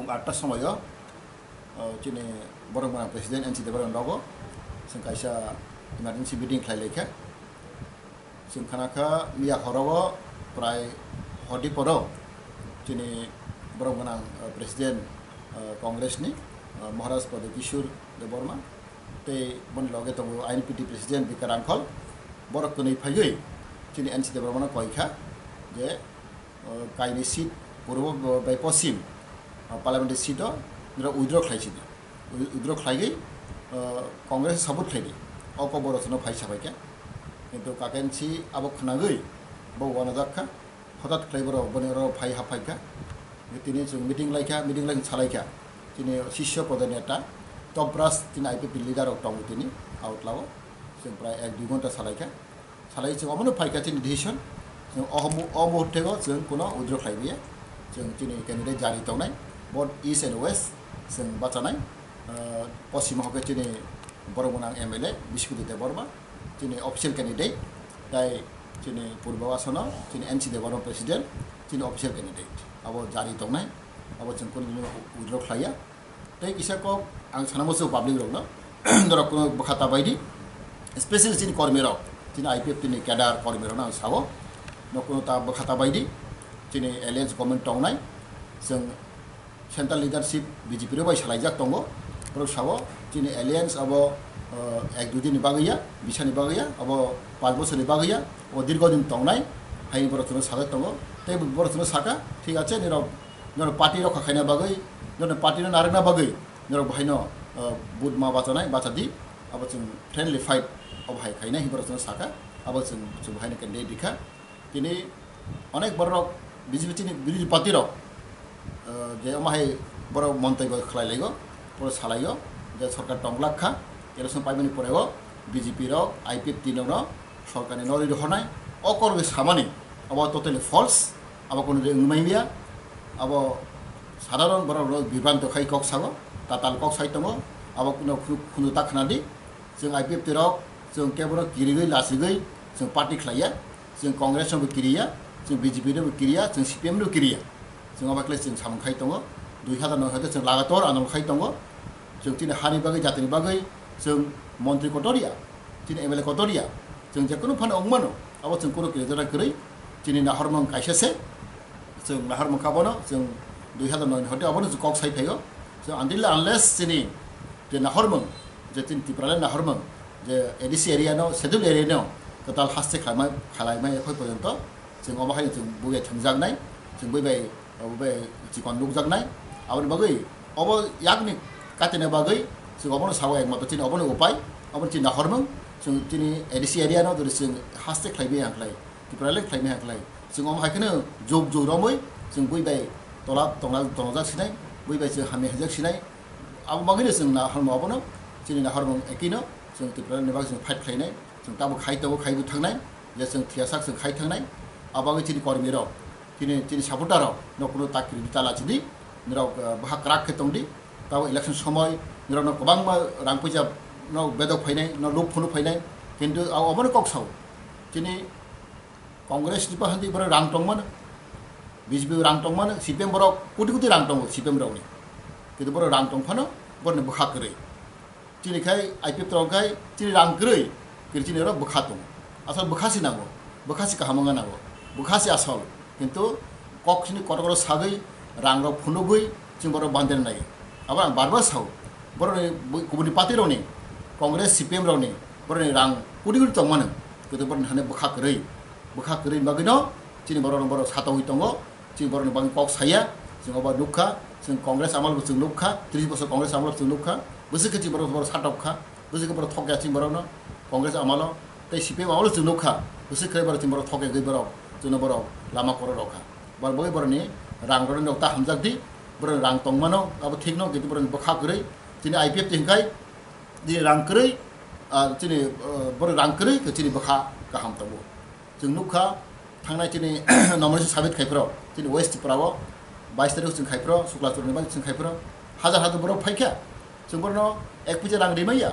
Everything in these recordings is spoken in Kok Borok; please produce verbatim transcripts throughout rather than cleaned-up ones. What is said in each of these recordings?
Atta somoyo, o, chini borok gwnang president N C Debbarma nogo chwng kaisa emergency meeting khlai laikha. Chwng khana kha miya horo prai hodi poro chini borok gwnang, o, president, o, Congress ni, o, Maharaj Pradyot Kishore Debbarma tei boni loge tongo I N P T president Bika Rangkhol. Borok kwnwi phaiwi chini N C Debbarma no koi kha je, o, kaini seat purbo bai poschim, o, parliamentary seat o nira withdraw khlai sidi. Wi-, withdraw khlaigwi, o, Congress support khlaidi. O kok borok sono phai sabaikha. Kintu kakensi abo khwnagwi bo uanajak kha. Hothat khlai borok boni oro phai haphaikha. Tini chwng meeting laikha, meeting lai salaikha. Tini sisyo prodha neta, top brass tini I P F T leader rok tongo tini outlao. Chwng prai ek dui ghonta salaikha. Salai chwng omono phaikha chini decision. Chwng o mu-, o muhurtego chwng kuno withdraw khlaibiya. Chwng chini candidate jari tongnai. Both East and West chwng bachanai. Ah, poschimo hwnkhe chini borok gwnang M L A Bishwajit Debbarma, chini official candidate. Tai chini purbo asono chini N C Debbarma president, chini official candidate. Abo jari tongnai. Abo chwng kuno withdraw khlaiya. Tei kisa kok ang sana muchungo public rokno, norok kuno bwkha ta baidi, special chini kormi rok, chini I P F T ni cadre kormi rokno ang sao, no kuno ta bwkha ta baidi, chini alliance government tongnai, chwng central leadership B J P rok bai salaijak tongo, borok sao, chini alliance abo, uh, ek dui din ni bagwi ya, bisa ni bagwi ya, abo panch bochor ni bagwi ya, abo dirgo din tongnai, hai borok chwngno sajak tongo, tei borok chwngno saka, thik ache, nirok Norok party rokha khaina bagwi, norok party no narwkna bagwi, norok bahaino, uh, vote ma bachanai, bacha di, abo chwng friendly fight, obo hai khaina, hinwi borok chwngno saka, abo chwng, chwng bahaino candidate rikha. Tini onek borok B J P chini birodhi party rok, uh, je omo hai borok montobyo khlai laigo, borok salaio, je sorkar tong glak kha, election paimani pore o B J P rok, I P F T rok no, sorkarni nori rohornai o koroi samani abo totally false, abo kono de wngmai ya, abo sadharon borok rok bibranto khai kok sago, tatal kok sai tongo, abo kono khunu, khunu ta khna di, chwng I P F T rok, chwng kebo no kirigwi lasigwi, chwng party khlaiya, chwng Congress no bo kiriya, chwng B J P no bo kiriya, chwng C P M no bo kiriya, chwng abo khlai chwng samung khai tongo, dui hazar noi hote chwng lagator andolon khai tongo, chwng chini hani bagwi, jatini bagwi, chwng montri kotor ya, chini M L A kotor ya, chwng je kunu phano wng mano, abo chwng kunu kirijana kwrwi, chini nahormung kaisa se, chwng nahormung kha bono, chwng dui hazar noi ni hote abono chwng kok sai phaio, chwng until unless chini je nahormung, je chini Tipraland nahormung, je A D C area no, schedule area no, kwtal haste khlaimai, khlaimai khoi porjonto, chwng omo hai chwng buya thwngjaknai, chwng bui bai, abo bai chikon nukjaknai, aboni bagwi, obo yakni katina bagwi, chwng obono sao ekmatro chini obono upai, obo chini nahormung, chwng chini A D C area no, jodi chwng haste khlaibi hangkhlai, Tipraland khlaimi hangkhlai, chwng omo hai kheno jug jug romwi, chwng bui bai tola tongna, tongjak sinai, bui bai chwng hamya hajak sinai, abo bagwino chwng nahormung obono, chini nahormung ekino, chwng Tipraland ni bagwi chwng fight khlainai, chwng tabo khai tongo, khaibo thangnai, je chwng thiyasak chwng khai thangnai, abo bagwi chini kormi rok, chini, chini supporter rok, no kuno ta kiri ta lachidi, nirok, eh, bwkha kwrak khe tongdi, tabo election somoi, nirok no kwbangma rang puisa no bedok phainai, no luk phunu phainai, kintu abo, obono kok sao. Chini Congress ni bahan di borok rang tongmano, B J P rang tongmano, C P M borok koti koti rang tongo C P M rokni. Kintu borok rang tongphano, borokni bwkha kwrwi. Chini khai I P F T rok khai chini rang kwrwi, kwrwi chini oro bwkha tongo. Asol bwkha si nango, bwkha si kaham wngna nango, bwkha si asol. Kintu kok chini kotor kotor sagwi, rang rok phunugwi, chini borok bandena nai. Abo ang bar bar sao, borokni bui-, kubuni party rokni, Congress, C P M rokni, borokni rang kudi kudi tongmano, kintu borokni hani bwkha kwrwi, bwkha kwrwi bagwino chini borok rok borok satogwi tongo. Chini borokni bagwi kok saya, chwng obo nukha, chwng Congress amal bo chwng nukha, tris bosor Congress amal bo chwng nukha, bwswk khe chini borok, borok satok kha, bwswk khe borok thokya chini borokno, Congress amalo, tei C P M amalo chwng nukha, bwswk khe borok chini borok thokya gwi borok, chwngno borok lama koro rokha. Borok bagwi borokni rang rokni rok ta hamjak di, borok rang tongmano, abo thikno, kintu borokni bwkha kwrwi, chini I P F T hwnkhai, chini rang kwrwi, ah, chini, ah, borok rang kwrwi khe chini bwkha kaham tongo. Chwng nukha, thangnai chini nomination submit khai phro, chini West Tripura o bais tarik chwng khai phro, Sukla Churani bai chwng khai phro, hajar hajar borok phai kha, chwng borokno ek puisa rang rimai ya,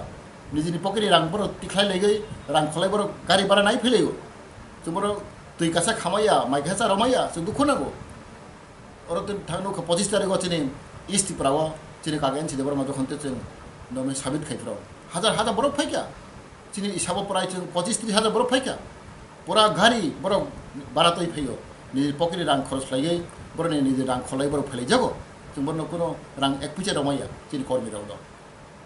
nijini pocket ni rang borok tikhlai laigwi, rang kholai borok gari bara nai phailaio, chwng borok twi kasa khamai ya, mai kasa romai ya, chwng dukhu nango. Oro twi thang nukha pochis tarik o chini East Tripura o chini kaka N C Debbarma jokhon te chwng nomination submit khai phro, hajar hajar borok phaikha. Chini hisabo prai chwng pochis tris hajar borok phaikha. Pura gari borok bara twi phaio. Niji pocket ni rang khoros khlaiwi, borokni niji rang kholai borok phailai jago. Chwng borokno kuno rang ek puisa rwmaya chini kormi rok do.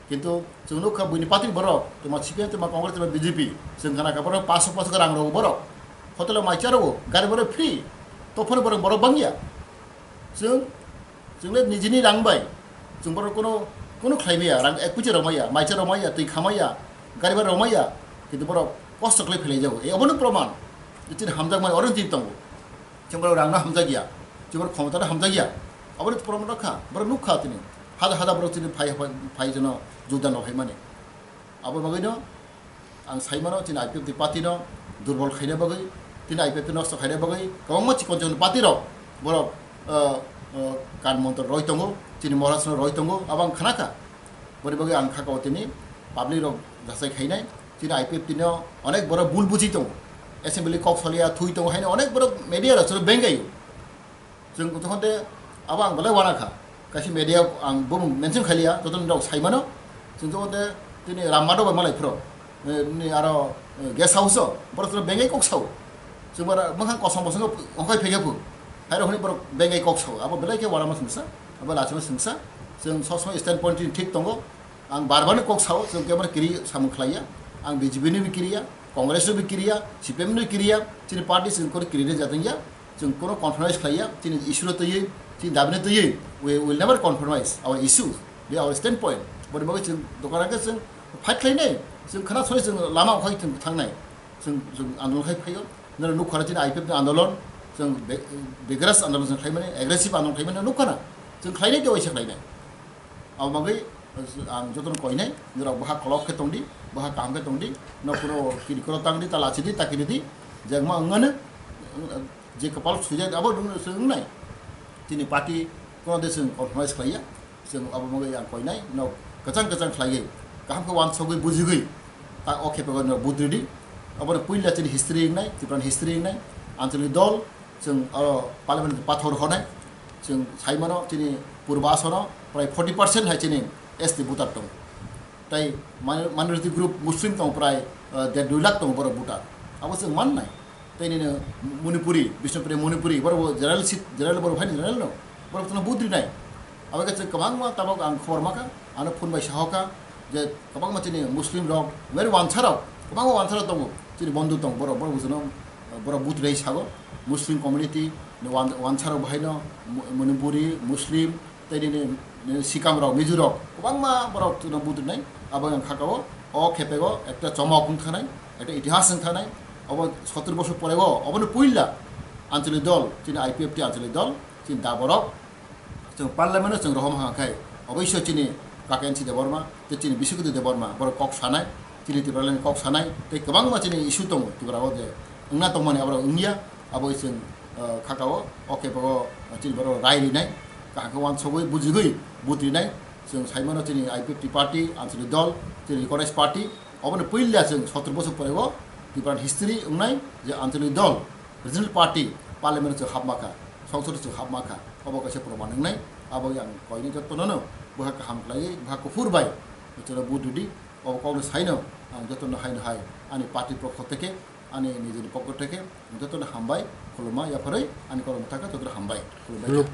Kintu chwng nukha buini party ni borok, tuma C P M, tuma Congress, tuma B J P, chwng khana kha borok paso paso rang rogo borok. Hotel o mai cha rogo, gari borok free. Tophor borok borok bangya. Chwng, chwng le nijini rang bai, chwng borok kuno, kuno khlai maya, rang ek puisa rwmaya, mai cha rwmaya, twi khamaya, gari bhara rwmaya, kintu borok kosto khlai phailai jago. E obono proman. Chini hamjak mani oro twi tongo. Chwng borok rang no hamjak ya, chwng borok khomota no hamjak ya. Obono proman rok kha, borok nuk kha tini. Hajar hajar borok tini phai, phai, phai jono jogdan rok hai mani. Abo bagwi no ang sai mano, chini I P F T party no durbol khaina bagwi, chini I P F T nosto khaina bagwi kwbangma chikon chikon party rok borok, uh, uh, kan montro roi tongo, chini Maharaj no roi tongo, abo ang khana kha. Boni bagwi ang kha kao tini public rok jasai khainai, chini I P F T no onek borok bul buji tongo, assembly kok solia thui tongo, haino onek borok media rok chwlo bengai. Chwng jokhon te abo ang belai wana kha. Kaisa media ang bumung mention khailiya, joto ni rok sai mano. Chwng jokhon te tini Ram Madhav bai malai phro. Eh, ni aro, eh, guest house o, borok chwng bengai kok sao. Chwng bara mwkhang kosom bosongo ongkhai phege phu. Hai rok hwnwi borok bengai kok sao. Abo belai khe wana ma swngsa, abo lachima swngsa. Chwng sob somoi stand point chini thik tongo. Ang bar bar ni kok sao, chwng kebo kiri samung khlaiya. Ang B J P ni bo kiriya, Congress ni bo kiriya, C P M ni bo kiriya. Chini party chwng kori kiri de jatong ya. Chwng kono compromise khlaiya, chini issue no twiwi, chini dabi no twiwi, we will never compromise our issue, be our standpoint. Boni bagwi chwng dokan rok khe chwng fight khlainai, chwng khna sori chwng lama okhai chwng thangnai, chwng, chwng andolon khai phaio. Noro nukha na chini I P F ni andolon, chwng be-, vigorous andolon chwng khlaimani, aggressive andolon khlaimani nukha na, chwng khlainai tei waisa khlainai. Abo bagwi ang jotono koinai, norok baha kolok khe tongdi, baha kaham khe tongdi, no kuno kiri koro tangdi, ta lachidi, ta kiridi, jengma wngmano, je kwpal swijak abo wng-, se wngnai. Chini party kono de chwng compromise khlaiya, chwng abo bagwi ang koinai, no kwchang kwchang khlaiwi, kaham khe wansugwi bujigwi, ta o khepe no budridi, abo puila chini history wngnai, Tripura ni history wngnai, Anchalik dol, Chwng oro parliament pathor honai, chwng sai mano chini Purba Asono prai forty percent hai chini S T voter tongo. Tai minor-, minority group Muslim tongo prai, uh, der dui lakh tongo borok voter. Abo chwng mannai. Tai nini Manipuri, Bishnupriya Manipuri, borok bo general seat, general borok hai general no. Borok tongno vote rinai. Abo khe chwng kwbangma tabok ang khobor makha, ano phone bai sahokha je kwbangma chini Muslim rok, very wansa rok, kwbangma wansa rok tongo, chini bondhu tongo, borok, borok bujono, borok but rei sago, Muslim community ni wan-, wansa rok bahaino Mu-, Manipuri, Muslim, tei nini, nini Sikam rok, Mizo rok, kwbangma borok chwngno but rinai, abo yang khakao, o khepego ekta chomok wng thanai, ekta itihas wng thanai, obo sotter bosor porego, obono puila Anchalik dol, chini I P F T Anchalik dol, chini da borok, Chwng parliament-o chwng rohorma khai, oboisyo chini Kaka N C Debbarma, tei chini Biswakoti Debbarma, borok kok sanai, chini Tipraland kok sanai, tei kwbangma chini issue tongo Tripura-o je wngna tongmani aborok wngya, abo chwng, uh, khakao, o khe bo chini borok rai rinai, kaham khe wansugwi bujigwi vote rinai, chwng saimano chini I P F T party, Anchalik dol, chini Congress party, Obono puila chwng sotter bosor pore o Tipraland history wngnai je Anchalik dol, regional party, parliament chwng hapma kha, songsod chwng hapma kha, obo kaisa proman wngnai. Abo yang koinai jotono no bwkha kaham khlaiwi, bwkha kuphur bai chwngno vote rwdi, obo kokno saino ang jotono haino hai ani party pokho theke, ani nijini pokho theke jotono hambai khulumma yapharwi ani kokno thaka jotono hambai khulumbai.